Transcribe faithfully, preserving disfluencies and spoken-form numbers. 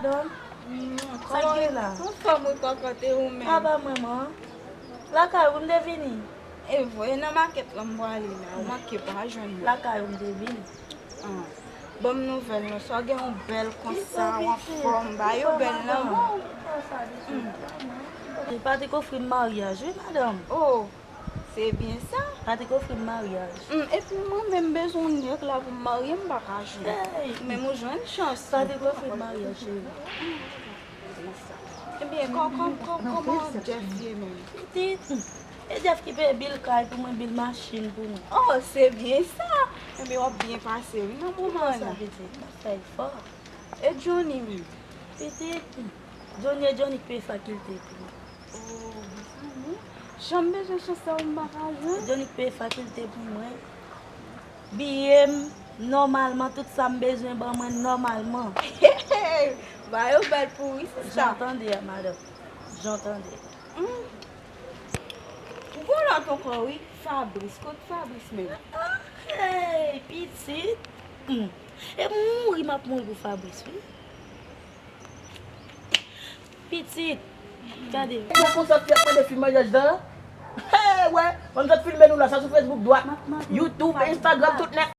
Kòman w ye la? Anfòm wi, kòkòt, e ou menm? Apa mwen, man? Lakay ou m te vini. E vre, nan makèt lan m prale la, ou manke pa jwenn mwen. Lakay ou m te vini. Ah. Ban m nouvèl non, sa w gen yon bèl konsa, w anfòm, ba yo bèl nan men w. Patrick ofri m maryaj wi, madanm. Oh, se byen sa. Patrick ofri m maryaj. Hmm, epi mwen menm bezwen yon nèg la pou m marye, m pa ka jwenn. Hey! Ou menm ou jwenn chans. Patrick ofri m maryaj, cheri. Ebyen, kò-, kò-, kò-, kòman Jeff ye menm? Pitit, e Jeff ki peye bil kay pou mwen, bil machin pou mwen. Oh, se byen sa. Ebyen, w ap byen pase wi nan moman an la. Pitit, m ap fè efò. E Johnny menm? Pitit, Johnny e Johnny k peye fakilte pou mwen. Oh, mezanmi. Jan m bezwen chans sa, m pa ka jwenn. Johnny k peye fakilte pou mwen. Biye m nòmalman, tout sa m bezwen ban mwen nòmalman. Ba yo bèl pou ou wi, sista. Jan w tande a, madanm. Jan w tande. Hmm. Ou gon lòt ankò wi, Fabrice. Kot Fabrice menm? Hey, pitit. Hmm. E mouri m ap mouri pou Fabrice wi. Pitit. Tande. Mwen konn sa fi ap mande fi maryaj la. Hey, wè, mwen sot filme nou la, sa sou Facebook dwat, YouTube, Instagram, tout nèt.